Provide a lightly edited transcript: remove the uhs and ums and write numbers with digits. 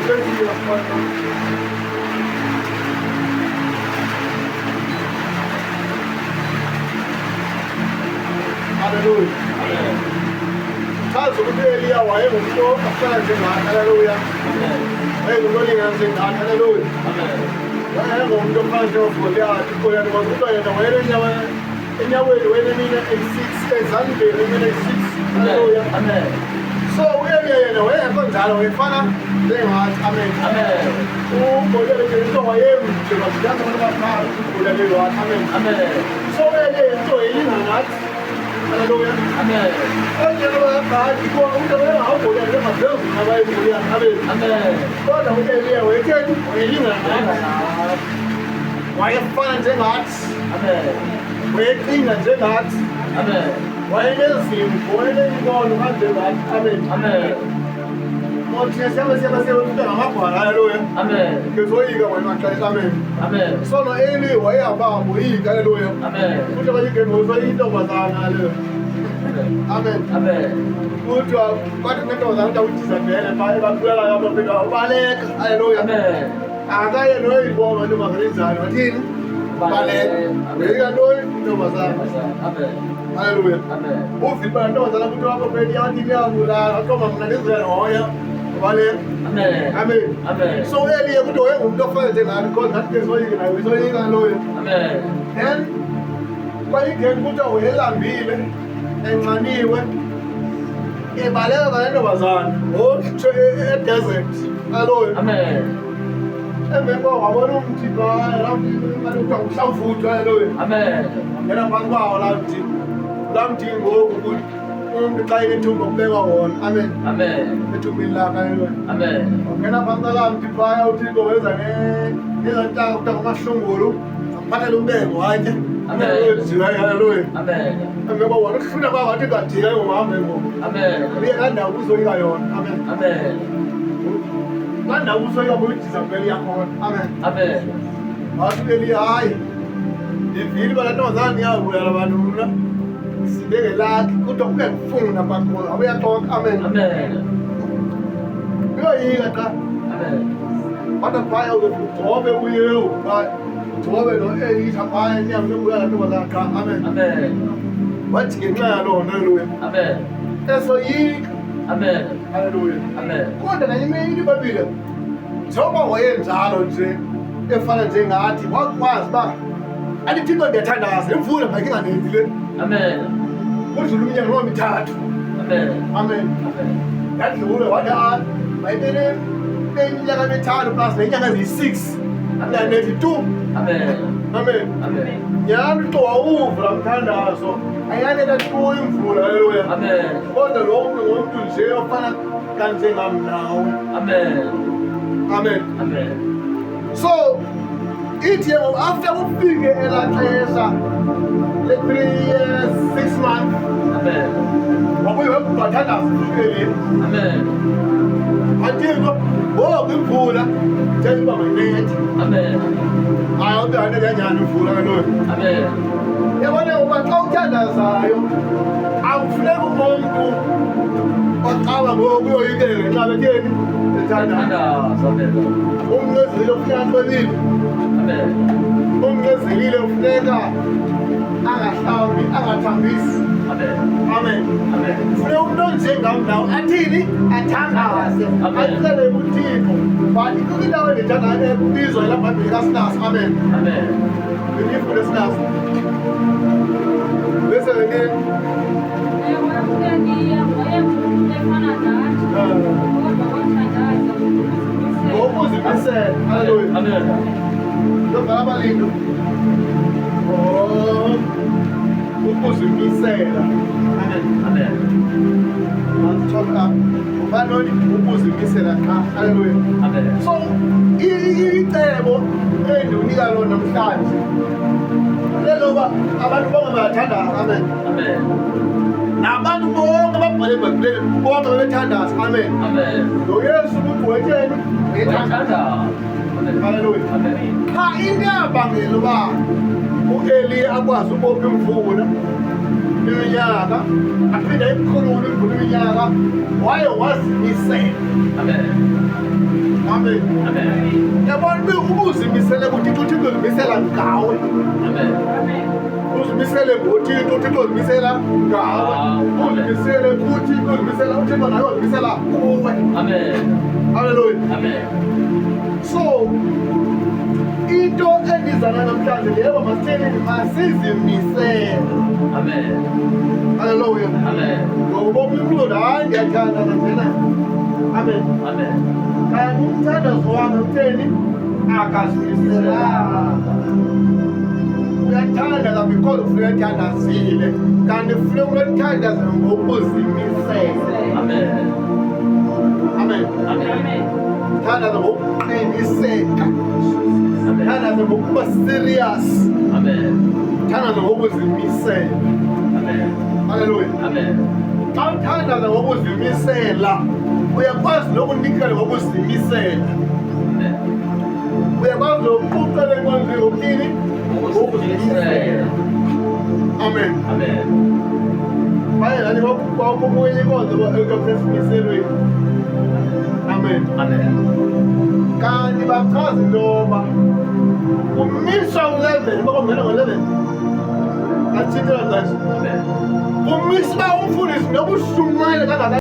Haleluya. Chaza ukuthi u-Eliya wayengumuntu ofana njengathi. Haleluya. Wayengumuntu olingana njengathi. Haleluya. Wayengumuntu ofana njengoGoliyathi. UGoliyathi kwakuthi yena wayenenyawo enyaweni wayenemine eyi-six, ezandleni emine eyi-six. Haleluya. Amen. So u-Eliya yena wayengekho njalo, wayefana njengathi. Amen. Amen. UGoliyathi nje into wayemde, waziyazi abantu abadala uGoliyathi wathi. Amen. Amen. So u-Eliya into yayilingana nathi. Haleluya. Amen. Kanjalo bayabhadi kodwa umuntu wayengawugoliyathi engaphezulu nabayigoliyathi. Amen. Amen. Kodwa u-Eliya wayetheni? Wayelingana nathi. Wayefana njengathi. Amen. Wayecinga njengathi. Amen. Wayenezimvo, wayenemibono kanjengathi. Amen. Amen. Ngothina siyabe siyabe siyabe ngamagwala. Haleluya. Amen. Ngizoyika wena maxesha. Amen. Amen. So no-Eli wayehamba hamboyika. Haleluya. Amen. Futhi abanye igenge usayintombazana. Haleluya. Amen. Amen. Kuthiwa kwathi nentombazana kuthiwa uJizabhele phaa ebabulalayo abaphela ubaleka. Haleluya. Amen. Akaye noyibonga intombazana injani wathini? Baleka. Uyika ntoni intombazana? Amen. Haleluya. Amen. Uvile uba intombazana kuthiwa abaphela iyathi iyabulala. Wathiwa mna ndizoyahoya. Ubaleka. Amen. Amen. Amen. So u-Eliya kuthiwa wayengumuntu ofana njengani because nathi ke soyika naye soyika loyo. Amen. Then kwayigeni kuthiwa wayelambile enxaniwe ebaleka ngale ntombazana ngotsho edesert aloyo. Amen. Emveni koko wabona umthi phaya laa mthi ngathi kuthiwa ngumhlamfuthu aloyo. Amen. Wangena phantsi kwawo laa mthi. Laa mthi ngoku kuthi umntu xa enethumba kubekwa wona. Amen. Amen. Ethumbini lakhe aloyo. Amen. Wangena phantsi kwalaa mthi phaya uThixo weza nezaa ntaka kuthiwa ngamahlungulu amphathele umbeko watye. Amen. Haleluya. Amen. Emveni koko wathi uhlula kwakho wathi ngadika ngoku hambe ngoku. Amen. Uye laa ndawo ubuzoyika yona. Amen. Amen. Laa ndawo ubuzoyika buyiDizabheli yakhona. Amen. Amen. Wathi uEliya hayi ndivile uba laa ntombazana iyabulala abantu mna sinde ngelakhi kodwa ungekufuna bakho awuyaxoka. Amen. Amen. Uyoyika qha. Amen. Kodwa phaya ugcobe uYehu phaya ugcobe noElisha phaya inyama yokubuya laa ntombazana qha. Amen. Amen. Wathi ngenxa yaloo nto haleluya. Amen. Esoyika. Amen. Haleluya. Amen. Kodwa ngenye imini iBhayibhile njengoba wayenjalo nje efana njengathi wakwazi uba athi Thixo ndiyathandaza imvula mayike inganethi le. Amen. Kudlula iminyaka noba mithathu. Amen. Amen. Amen. Yadlula wathi ah mayibe neminyaka emithathu plus neenyanga eziyi-six. Inganethi tu. Amen. Amen. Amen. Nyhani uThixo wawuva laa mthandazo ayanela tu imvula. Haleluya. Amen. Kodwa lo mntu ngumntu nje ofana kanjengam nawe. Amen. Amen. Amen. So ithi ke ngoku after kufike elaa xesha le-3 years 6 months Amen. wabuye webhathandaza uEliya. Amen. Athixo ngoku imvula thetha uba mayinethe. Amen. Hayi awuthi ayinethe nyhani imvula kaloku. Amen. Yabona uba xa uthandazayo akufuneki ungumntu ocawa ngoku uyoyikele ngenxa betheni ethandaza. Thandaza. Amen. Umnqezile kufuneka axolile. Amen. Umnqezilile kufuneka angahlambi angathambisi. Amen. Amen. Amen. Funeka umntu onjengam nawo athini? Athandaze. Amen. Acele kuThixo. But ikho indawo endithandayo ebizwa elaa Bhayibhile kaSinas. Amen. Amen. Ndiyifunde Sinas. Bese ke Ewe, uEliya wayengumntu efana nathi, kodwa wathandaza ngokuzimisela. ngokuzimisela. Haleluya. Amen. Ndobhala abalindu. Oh, ukuzimisela. Amen. Amen. Masithola ubanoni ukuzimisela qha. Haleluya. Amen. So icebo endiwunika lona namhlanje leloba abantu bonke bayathandaza. Amen. Amen. Nabantu bonke ababhale eBhayibhileni bonke bebethandaza. Amen. Amen. NoYesu ubugqwetheni ethandaza. Thandaza. Amen. Haleluya. Amen. Qha into eyabangela uba uEliya akwazi ubopha imvula Iminyaka aphinde ayikhulule imvula iminyaka waye wazimisela. Amen. Amen. Amen. Yabona uba uzimisele kuThixo, uThixo uzimisela ngawe. Amen. Uzimisele ngoThixo, uThixo uzimisela ngawe. Uzimisele kuThixo, uzimisela uThixo naye uzimisela kuwe. Amen. Haleluya. Amen. So into endizana namhlanje leyo masitheni masizimisele. Amen. Haleluya. Amen. Ngoba umntu hayi ndiyathandaza njena. Amen. Amen. Kanti umthandazo wami utheni? Akazimiselanga. Uyathandaza because ufuneka ethandazile, kanti funeka uyathandaza ngokuzimisela. Amen. Amen. Amen. Thandaza ngokuqiniseka. Amen. Thandaza ngokuba serious. Amen. Thandaza ngokuzimisela. Amen. Haleluya. Amen. Xa uthandaza ngokuzimisela, uyakwazi nokunikela ngokuzimisela. Amen. Uyakwazi nokuqala enkonzweni ngokuthini? Ngokuzimisela. Amen. Amen. Baye nani kwakunye inkonzo ekasesimiselweni. Amen. Amen. Kanti bachaza into yoba kumiswa u-11, bakungena ngo-11. Athintela xesha. Amen. Kumisa uba umfundisi noba ushumayele kangakanani.